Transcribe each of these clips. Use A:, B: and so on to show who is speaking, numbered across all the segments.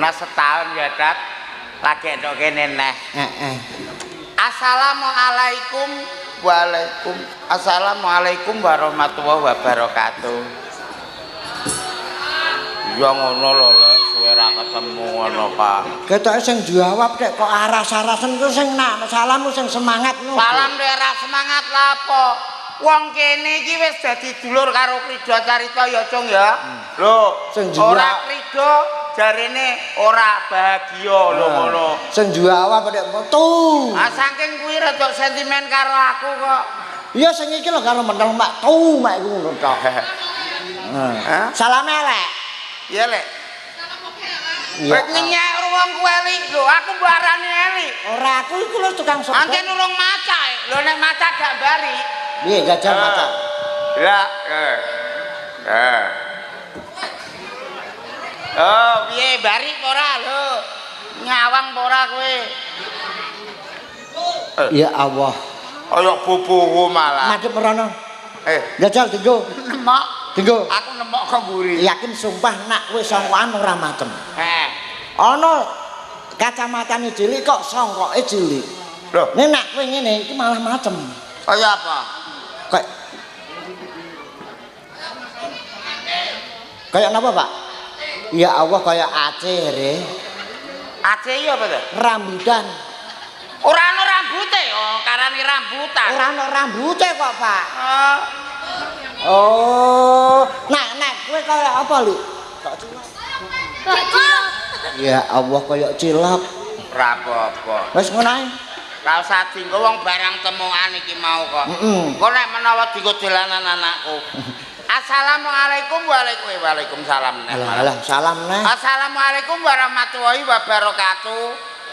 A: Ana setahun ya, Dat. Lagi entuk kene neh.
B: Heeh.
A: Assalamualaikum. Waalaikum. Assalamualaikum warahmatullahi wabarakatuh. Ya ngono lho, Lek, suwe ra ketemu ngono, Pak.
B: Ketoke sing jawab nek kok aras-arasen ku sing nak salammu sing semangat ngono.
A: Salam nek ra semangat lah apa? Wong kene iki wis dadi dulur karo Krida Carita ya, Cung ya. Lho,
B: Sing jawab.
A: ora Krida jarene ora bahagia lho ngono.
B: Sing jawab nek metu.
A: Ah saking kuwi rada sentimen karo aku kok.
B: Iya sing iki lho karo mentel mak tu mak iku ngono tok.
A: Hah?
B: Salame elek.
A: Iya, Lek.
B: Iya.
A: Wis ngenyek wong kuwi eli. Lho, aku mbok arani eli.
B: Ora aku iku lho tukang sego.
A: Ancen urung maca. Lho nek maca gak bari.
B: Piye jajal maca?
A: Lah, eh. Eh. Oh, piye bari apa ora lho? Nyawang apa ora kowe?
B: Ya Allah.
A: Kaya bobowo malah.
B: Madhep merono.
A: Eh,
B: Jajal dinggo.
A: nemok.
B: Dinggo.
A: Aku nemok kok mburi.
B: Yakin sumpah nak kowe songkokan ora macem.
A: Eh.
B: Ana kacamatane cilik kok songkoke cilik.
A: Lho,
B: Nek nak kowe ngene iki malah macem.
A: kaya apa?
B: Kayak Kayak napa, Pak? Ya Allah kaya Aceh re.
A: Aceh iya apa to?
B: Rambutan.
A: Ora ana rambute, oh, karane rambutan.
B: Ora ana rambute kok, Pak.
A: Ah.
B: Oh, nak nak kowe kaya apa, Li? Kok cilok. Ya Allah kaya cilok.
A: Ora apa-apa.
B: Wis ngono ae.
A: Ora usah dinggo wong barang temukan iki mau kok.
B: Heeh.
A: Engko nek menawa dinggo dolanan anakku. Assalamualaikum waalaikumsalam.
B: Alah alah salam neh.
A: Assalamualaikum warahmatullahi wabarakatuh.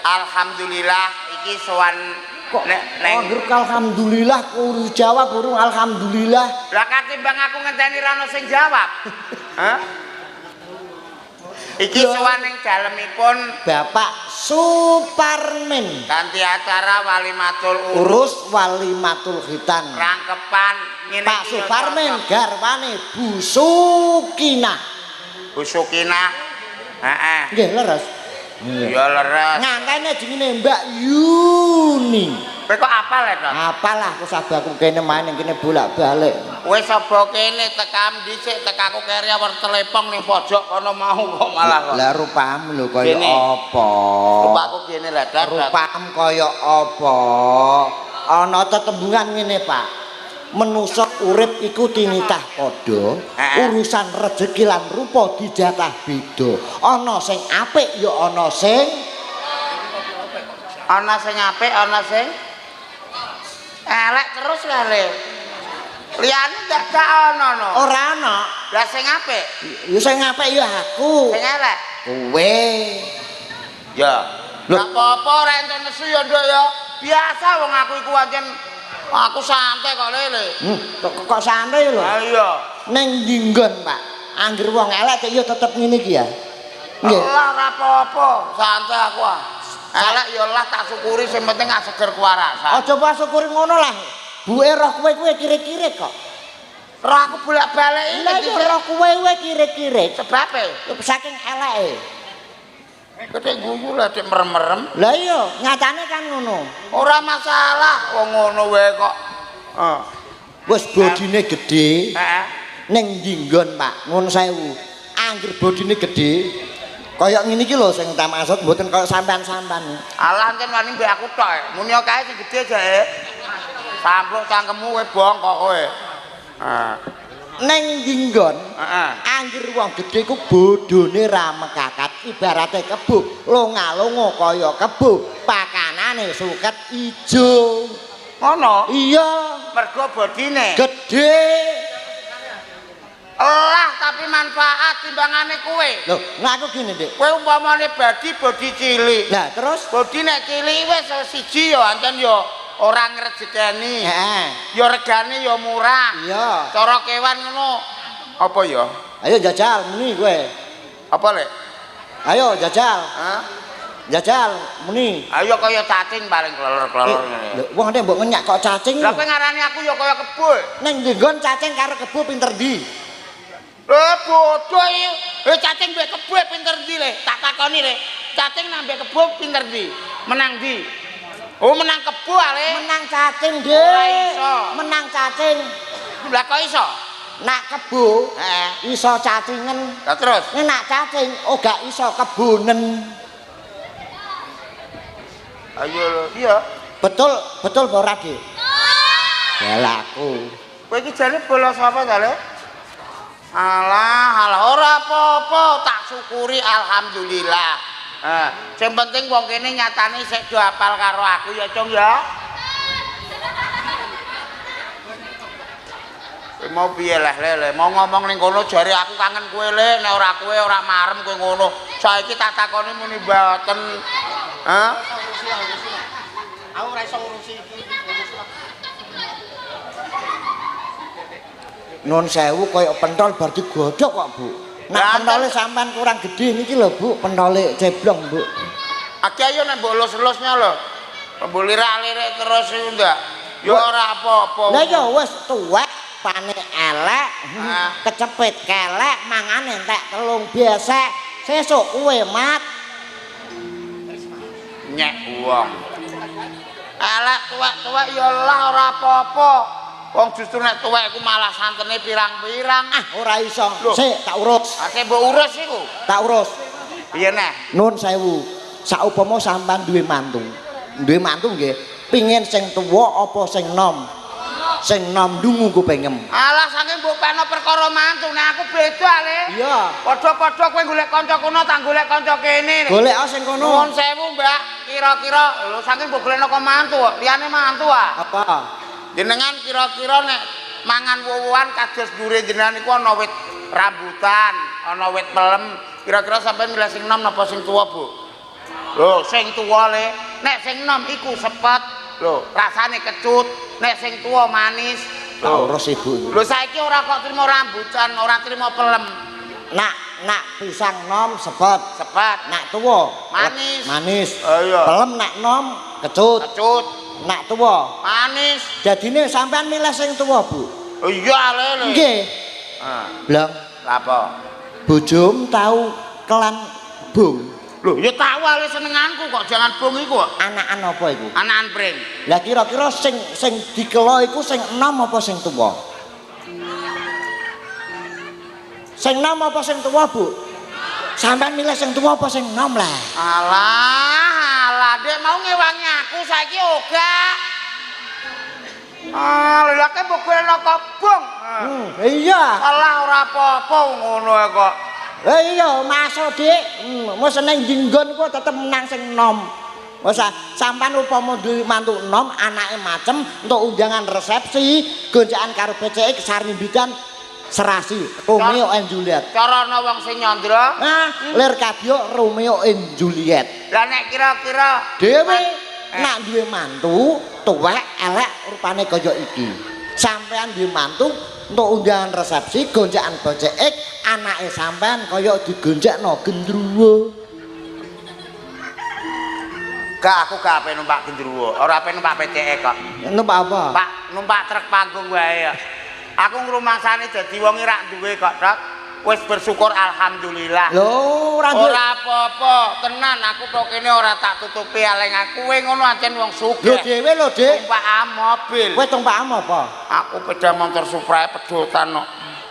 A: Alhamdulillah iki sowan
B: Kok
A: nek neng
B: angger alhamdulillah kudu jawab burung alhamdulillah.
A: lah katimbang aku ngenteni ra ono sing jawab. Hah? Iki
B: Ya.
A: sowan ning dalemipun
B: Bapak Suparmin
A: kanthi acara walimatul urus
B: urus walimatul khitan.
A: rangkepan ngene
B: Pak
A: iki ya
B: Suparmin
A: cocok.
B: garwane Bu Sukinah.
A: Bu Sukinah. Heeh.
B: Nggih leres.
A: Ya leres.
B: Ngantene jenenge Mbak Yuni.
A: Kowe kok apal ya, Dok?
B: Apalah aku sabaku kene main ning kene bolak-balik.
A: Wis sapa kene tekam dhisik tekaku keri awar telepong ning pojok kono mau kok malah kok.
B: Lah rupamu lho kaya
A: Gini.
B: apa?
A: Rupaku gene lah, Dat.
B: Rupamu kaya apa? Ana tetembungan ngene, Pak. Menusa urip iku tinitah padha,
A: Heeh.
B: urusan rejeki lan rupa dijatah beda. Ana sing apik ya ana sing
A: Ana sing apik, ana sing elek terus kale. Liyane gak ana no.
B: ora ana.
A: Lah sing apik,
B: Ya sing apik ya aku.
A: sing elek.
B: Kowe.
A: Ya.
B: Loh.
A: Gak apa-apa ora enten nesu ya, Nduk ya. Biasa wong aku iku ancen aku santai kok lele.
B: Kok santai lho.
A: Ha iya.
B: Ning ndi nggon, Pak? Angger wong elek ya tetep ngene iki ya. Nggih.
A: Lah ora apa-apa, santai aku ah. Elek ya lah tak syukuri sing penting gak seger kuwarasan.
B: Aja pas syukuri ngono lah. Buke roh kowe kowe kire-kire kok.
A: Roh aku bolak-balik
B: Lah
A: iki
B: iya roh kowe kowe kire-kire.
A: sebabe.
B: Saking eleke.
A: Ketek guyu lah dik merem-merem.
B: Lah iya, nyatane kan ngono.
A: Ora masalah wong ngono wae kok. Heeh.
B: Wis bodine gedhe
A: Heeh.
B: ning ndi nggon, Pak? Ngono sewu. Angger bodine gedhe kaya ngene iki lho sing tak maksud mboten kaya sampean-sampean.
A: Alah ancen wani mbek aku tok. Muni kae sing gedhe jae. Sampluk cangkemmu kowe bongkok kowe. Heeh.
B: Ning ndi nggon?
A: Heeh.
B: Angger wong gedhe ku bodhone ra mekakat, ibarate kebo, longa-longo kaya kebo, pakanane suket ijo.
A: Ngono.
B: Iya,
A: Mergo bodine.
B: gedhe.
A: Lah tapi manfaat timbangane kowe.
B: Lho, nah aku gini, Dik.
A: Kowe umpamane badi bodi cilik.
B: Lah terus
A: Bodi nek cilik wis siji ya ancen ya ora ngrejekeni.
B: heeh.
A: Ya regane ya murah.
B: Iya.
A: Cara kewan ngono. Apa ya?
B: Ayo jajal muni kowe.
A: Apa lek?
B: Ayo jajal.
A: Hah?
B: Jajal muni.
A: Ayo kaya cacing paling kleler-kleler ngene.
B: Lho, wong nek mbok ngenyak kok cacing.
A: Lah kowe ngarani aku ya kaya kebo.
B: Ning ndi nggon cacing karo kebo pinter ndi?
A: Lah bodoh iki. Cacing mbek kebo pinter ndi le? Tak takoni le. Cacing nang mbek kebo pinter ndi? Menang ndi? Oh, menang kebo ale.
B: Menang cacing, Dik.
A: Ora iso.
B: Menang cacing.
A: Lah kok iso?
B: Nak kebo
A: heeh,
B: iso cacingen.
A: Lah terus?
B: Nek nak cacing oh gak iso kebonen.
A: Ayo lho, iya.
B: Betul, betul apa ora, Dik? Lah aku.
A: Kowe iki jane bolos apa ta, Le? Alah, alah ora apa-apa, tak syukuri alhamdulillah. Sing penting wong kene nyatane sik do apal karo aku ya, Cung ya. Kowe mau piye leh le? Mau ngomong ning kono jare aku kangen kowe le, nek ora kowe ora marem kowe ngono. Saiki tak takoni muni mboten. Hah?
C: Aku ora iso ngurusi iki.
B: Nun sewu koyo pentol bar digodhog kok, Bu. Nak pentole sampean kurang gedhe niki lho, Bu, pentole ceblong, Bu.
A: Aki ayo nek mbok elus-elusnya lho. Mbok lirak-lirik terus iku ndak. Ya ora apa-apa.
B: Lah ya wis tuwek, pane elek, kecepit kelek, mangane entek telung biasa. Sesuk kowe mat
A: nyek wong. Elek tuwek-tuwek ya lah ora apa-apa. Wong justru nek tuwek iku malah santene pirang-pirang.
B: Ah, ora iso. Sik, tak urus.
A: Ate mbok urus iku.
B: Tak urus.
A: Piye neh?
B: Nun sewu. Saupama sampean duwe mantu. Duwe mantu nggih, pingin sing tuwa apa sing nom? Sing nom dungu kupingem.
A: Alah saking mbok peno perkara mantu, nek aku beda ale.
B: Iya.
A: Padha-padha kowe golek kanca kono tak golek kanca kene.
B: Golek sing kono.
A: Nuwun sewu, Mbak. Kira-kira lho saking mbok golekno kok mantu, liyane mantu ah.
B: Apa?
A: Jenengan kira-kira nek mangan wowoan kados dure jenengan iku ana wit rambutan, ana wit pelem. Kira-kira sampeyan milih sing nom napa sing tuwa, Bu? Lho, sing tuwa le. Nek sing nom iku sepet, lho, rasane kecut. Nek sing tuwa manis.
B: Lho, urus ibu.
A: Lho saiki ora kok trimo rambutan, ora trimo pelem.
B: Nak nak pisang nom sepet,
A: sepet.
B: Nak tuwa
A: manis.
B: Manis.
A: Iya.
B: Pelem nak nom kecut.
A: Kecut.
B: Nak tuwa
A: manis.
B: Dadine sampean milih sing tuwa, Bu.
A: Oh iya le.
B: Nggih.
A: Heeh.
B: Blong.
A: Lha apa?
B: Bojom tau kelan bung.
A: Lho, ya tau ale senenganku kok jangan bung iku kok.
B: Anakan apa iku?
A: Anakan pring.
B: Lah kira-kira sing sing dikelo iku sing enom apa sing tuwa? Sing enom apa sing tuwa, Bu? Sampean milih sing tuwa apa sing enom lah?
A: Alah, alah, Dek mau ngewangi aku saiki ora. Ah, lha ke mbok golekno kobong.
B: Iya.
A: Alah ora apa-apa ngono kok.
B: Lah iya, masuk Dik. Wis ning nggon ku tetep menang sing enom. Wis sampean upama duwe mantu enom, anake macem entuk undangan resepsi, goncekan karo PCX sarimbitan serasi Romeo and Juliet.
A: Cara ana wong sing nyandra,
B: nah, lir kabyok Romeo and Juliet.
A: Lah nek kira-kira
B: dhewe nak duwe mantu tuwek elek rupane kaya iki. Sampean duwe mantu entuk undangan resepsi goncekan PCX, anake sampean kaya digoncekno gendruwo.
A: Gak, aku gak ape numpak gendruwo, ora ape numpak PCX kok.
B: Numpak apa?
A: Pak, numpak truk panggung wae ya. Aku ngrumangsane dadi wong ora duwe kok, Dok. Wis bersyukur alhamdulillah.
B: Lho, ora duwe.
A: Ora apa-apa, tenan aku tok kene ora tak tutupi aleng aku kowe ngono ancen wong sugih.
B: Lho dhewe lho, Dik.
A: Tumpak mobil.
B: Kowe tumpak apa?
A: Aku sepeda motor Supra pedotan kok.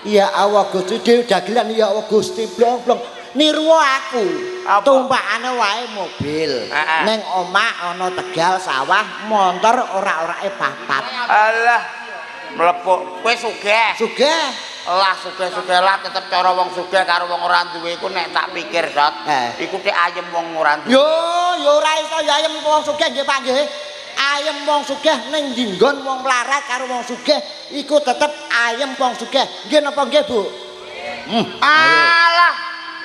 B: Ya Allah Gusti, dhewe dagelan ya Allah Gusti blong-blong. Niru aku. Tumpakane wae mobil. Ning omah ana Tegal sawah, montor ora-orake papat.
A: Alah, mlepuk. Kowe sugih.
B: Sugih.
A: Lah sugih-sugih lah tetep cara wong sugih karo wong ora duwe iku nek tak pikir, Dot. Iku tek ayem wong ora duwe.
B: Yo, yo ora iso ya ayem wong sugih nggih, Pak nggih. Ayem wong sugih ning nggon wong mlarat karo wong sugih iku tetep ayem wong sugih. Nggih napa nggih, Bu?
A: Alah,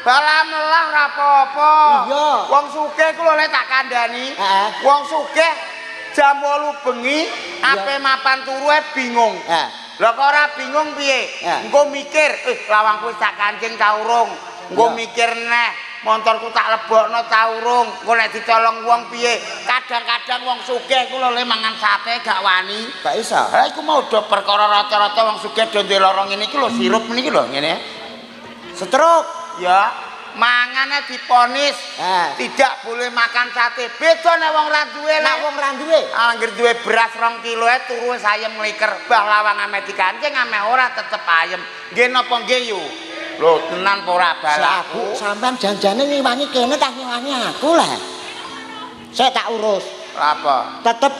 A: bala melah ra apa-apa.
B: Iya.
A: Wong sugih ku lho lek tak kandhani. Wong sugih jam 8 bengi ape mapan turu e bingung. Lah kok ora bingung piye? Engko mikir, lawangku wis tak kancing ta urung. Engko mikir neh, montorku tak lebokno ta urung. Engko nek dicolong wong piye? Kadang-kadang wong sugih ku lho le mangan sate gak wani.
B: Gak iso.
A: Ha iku mau do perkara rata-rata wong sugih do duwe lara ngene iki lho sirup niki lho ngene.
B: Stroke.
A: Ya, mangane diponis. Tidak boleh makan sate. Beda nek wong ra duwe.
B: Nek wong ra duwe,
A: angger duwe beras 2 kilo ae turu wis ayem ngliker. Bah lawang ame dikancing ame ora tetep ayem. Nggih napa nggih yu? Lho tenan apa ora balakku?
B: Sampean janjane ngiwangi kene ta ngiwangi aku lah. Saya tak urus.
A: Apa?
B: Tetep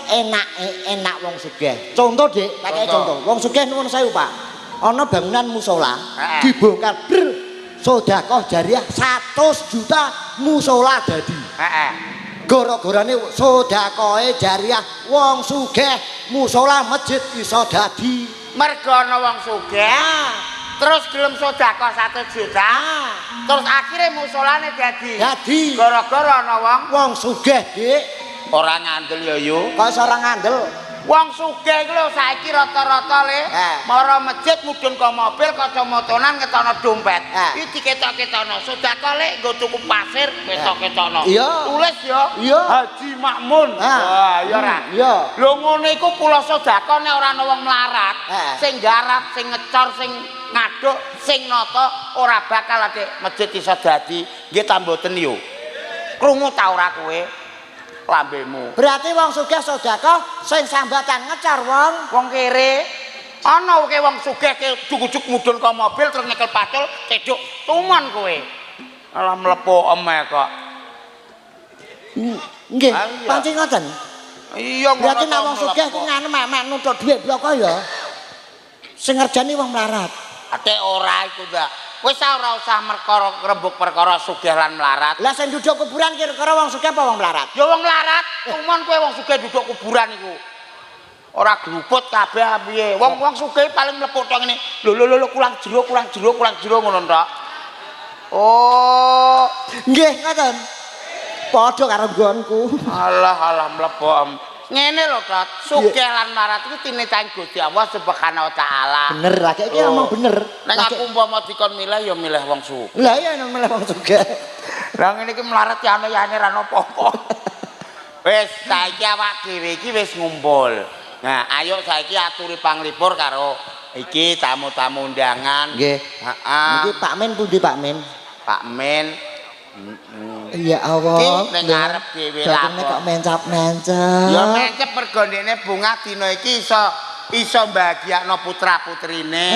B: enak wong sugih. Contoh Dik, tak kei contoh. Wong sugih nuwun sewu, Pak. Ana bangunan musala, dibongkar ber sedekah jariah 100 juta musala dadi.
A: Heeh.
B: Gara-garane sedekahe jariah wong sugih musala masjid iso dadi.
A: Mergo ana wong sugih. Terus gelem sedekah 1 juta. Terus akhire musolane dadi.
B: Dadi.
A: Gara-gara ana
B: wong sugih, Dik.
A: Ora ngandel ya, Yu.
B: Kok iso ora ngandel?
A: Wong sugih iku lho saiki rata-rata le mara masjid mudhun ka mobil kacamatanan ngetono dompet. Iki diketok-ketokno. Sedekah le nggo tuku pasir ketok-ketokno. Tulis ya. Haji Makmun. Wah, ya ora.
B: Iya.
A: Lho ngono iku pula sedekah nek ora ana wong melarat, sing garap, sing ngecor, sing ngaduk, sing nata ora bakal adik masjid iso dadi. Nggih ta mboten yo? Krungu ta ora kowe? Lambemu.
B: Berarti wong sugih sedekah sing sambatan ngecar wong
A: kere. Ana kowe wong sugih ujug-ujug mudhun ka mobil terus nyekel pacul cedhuk tumon kowe. Alah mlepo eme kok.
B: Nggih, pancen ngoten.
A: Iya ngono.
B: Berarti nek wong sugih ku nganu mek nuthuk dhuwit bloko ya. Sing ngerjani wong melarat.
A: Ate ora iku ta. Wis ora usah perkara rembug perkara sugih lan melarat.
B: Lah sing duduk kuburan kira-kira wong sugih apa wong melarat?
A: Ya wong melarat, tumon kowe wong sugih duduk kuburan iku. Ora gluput kabeh piye. Wong-wong sugih paling mlepuk tok ngene. Lho lho lho kurang jero, kurang jero, kurang jero ngono tok. Oh,
B: nggih ngoten. Padha karo nggonku.
A: Alah alah mlepok. Ngene lho, Tot. Sugih lan melarat iku tinitahe Gusti Allah Subhanahu wa taala.
B: Bener, lagi iki ngomong bener.
A: Nek aku umpama dikon milih ya milih wong sugih.
B: Lah iya milih wong sugih.
A: Lah ngene iki melarat ya ana-yane ra apa-apa. Wis saiki awak dhewe iki wis ngumpul. Nah, ayo saiki aturi panglipur karo iki tamu-tamu undangan.
B: Nggih.
A: Heeh.
B: Niki Pak Men pundi Pak Men?
A: Pak Men.
B: Ya Allah.
A: Iki ning ngarep dhewe lah.
B: Nek kok mencap-mencep.
A: Ya mencep mergo ndekne bunga dina iki iso mbahagiakno putra-putrine.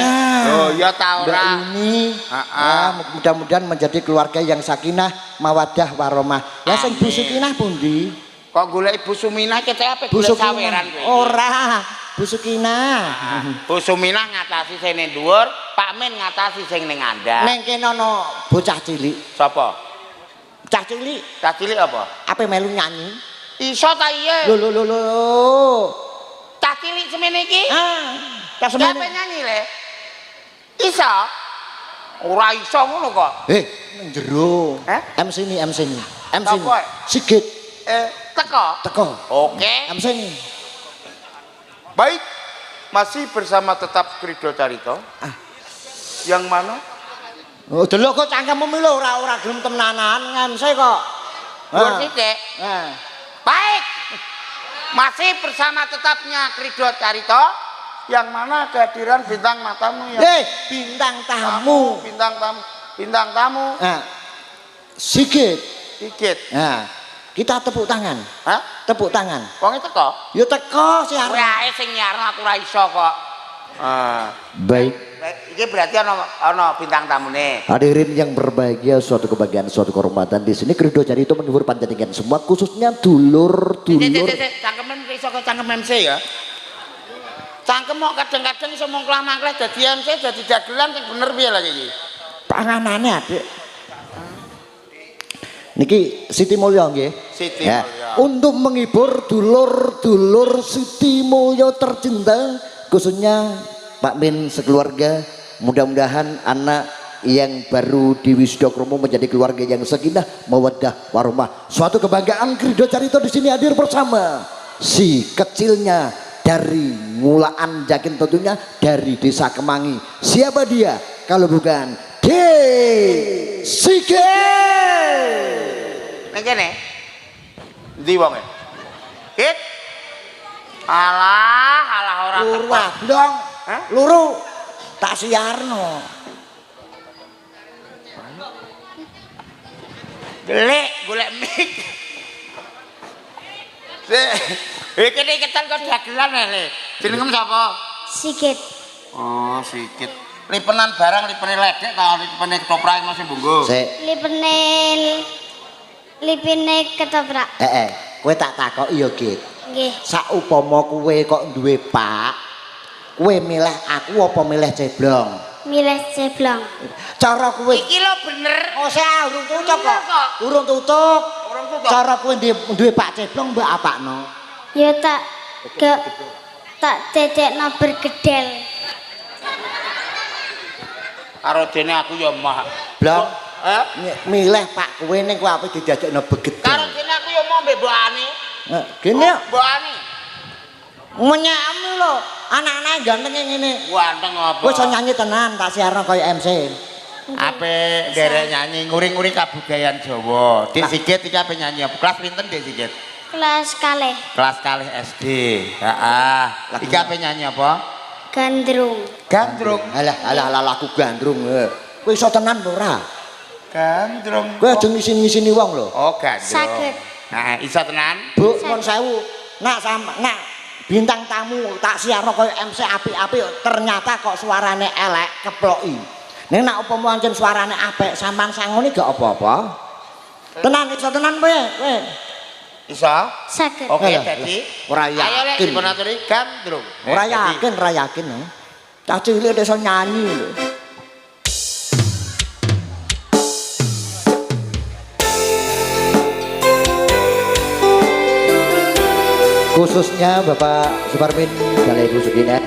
A: Lho ya ta ora.
B: Ini. Heeh. Mudah-mudahan menjadi keluarga yang sakinah, mawaddah warahmah. Lah sing Bu Sukinah pundi?
A: Kok golek Ibu Suminah kete ape golek saweran kowe?
B: Ora, Bu Sukinah.
A: Bu Suminah ngatasi sing ning dhuwur, Pak Min ngatasi sing ning ngandhap.
B: Neng kene ana bocah cilik.
A: Sapa?
B: Cah cilik.
A: Cah cilik apa?
B: Ape melu nyanyi?
A: Iso ta iye?
B: Lho lho lho lho.
A: Cah cilik semene iki?
B: Ah, cah semene.
A: Ape nyanyi le? Iso? Ora iso ngono kok.
B: Nang jero. MC ni, MC ni. MC. Sigit.
A: Teko.
B: Teko.
A: Oke.
B: MC ni.
A: Baik. Masih bersama tetap Krido Carito.
B: Ah.
A: Yang mana?
B: Oh, delok kok cangkemmu lho ora gelem temenanan ngemse kok.
A: Dhuwur sithik.
B: Heeh.
A: Baik. Masih bersama tetapnya Krido Carito yang mana kehadiran bintang matamu ya.
B: Bintang tamu.
A: Bintang tamu. Bintang tamu.
B: Nah. Sigit.
A: Sigit.
B: Nah, kita tepuk tangan.
A: Hah?
B: Tepuk tangan.
A: Wong teko?
B: Ya teko siaran.
A: Kowe ae sing nyiarno aku ora iso kok. Ah.
D: Baik.
A: Iki berarti ana bintang tamune.
D: Hadirin yang berbahagia, suatu kebahagiaan, suatu kehormatan di sini Krido Carito menghibur panjenengan semua, khususnya dulur-dulur.
A: Cangkemen iso kok cangkem MC ya. Cangkem kok kadang-kadang iso mongklah-mangkleh dadi MC, dadi dagelan sing bener piye lagi iki?
B: Panganane Adik.
D: Niki Siti Mulyo nggih.
A: Siti
D: ya.
A: Mulyo.
D: Untuk menghibur dulur-dulur Siti Mulyo tercinta, khususnya Pak Min sekeluarga, mudah-mudahan anak yang baru di Wisuda Kromo menjadi keluarga yang sakinah, mawaddah, warahmah. Suatu kebanggaan Krido Carito di sini hadir bersama si kecilnya dari Ngulaan Jakin, tentunya dari Desa Kemangi. Siapa dia kalau bukan D Sigit.
A: Neng kene. Ndi wonge? Git. Alah, alah ora
B: teko. Blong. Luru tak siarno.
A: Golek, golek mic. Sik. Iki nek ketan kok dagelan ae, Le. Jenengmu sapa?
E: Sigit.
A: Oh, Sigit. Lipenan barang lipene ledek ta lipene ketoprak masih bunggu.
D: Sik.
E: Lipene ketoprak.
D: Heeh, kowe tak takoki ya, Git.
E: Nggih.
D: Saupama kowe kok duwe pak, kowe milih aku apa milih Ceblong?
E: Milih Ceblong.
D: Cara kowe
A: iki lho bener.
B: Oh, sik urung tutup kok. Urung tutup.
A: Urung tutup.
D: Cara kowe duwe Pak Ceblong mbok apakno?
E: Ya tak tak dedekno bergedel.
A: Karo dene aku ya mah.
D: Blong.
A: Heh?
D: Milih Pak kowe ning kowe ape didadekno begedel.
A: Karo dene aku ya mau mbek mbokane.
D: Gene kok.
A: Mbokane.
B: Menyakmu lho, anak-anak ganteng ngene.
A: Ganteng apa?
B: Kowe iso nyanyi tenan, tak siarno kaya MC.
A: Ape nderek nyanyi nguring-nguring kabudayan Jawa. Dik Sigit iki ape nyanyi apa? Kelas pinten Dik Sigit?
E: Kelas kalih.
A: Kelas kalih SD. Heeh. Iki ape nyanyi apa?
E: Gandrung.
A: Gandrung.
D: Alah alah alah lagu gandrung.
B: Kowe iso tenan apa ora?
A: Gandrung.
D: Kowe aja ngisin-ngisini wong lho.
A: Oh, gandrung.
E: Saged.
A: Heeh, iso tenan.
B: Bu, nuwun sewu. Nak sama nak bintang tamu tak siarno kaya MC apik-apik ternyata kok suarane elek keploki. Ning nak upama ancen suarane apik sampean sangone gak apa-apa. Tenan iso tenan kowe, kowe.
A: Iso?
E: Saged.
A: Oke, dadi
D: ora yakin.
A: Ayo lek dipun aturi gandrung.
B: Ora yakin, ora yakin. Cah cilik iso nyanyi lho.
D: Khususnya Bapak Suparmin Balai Ibu Sugina.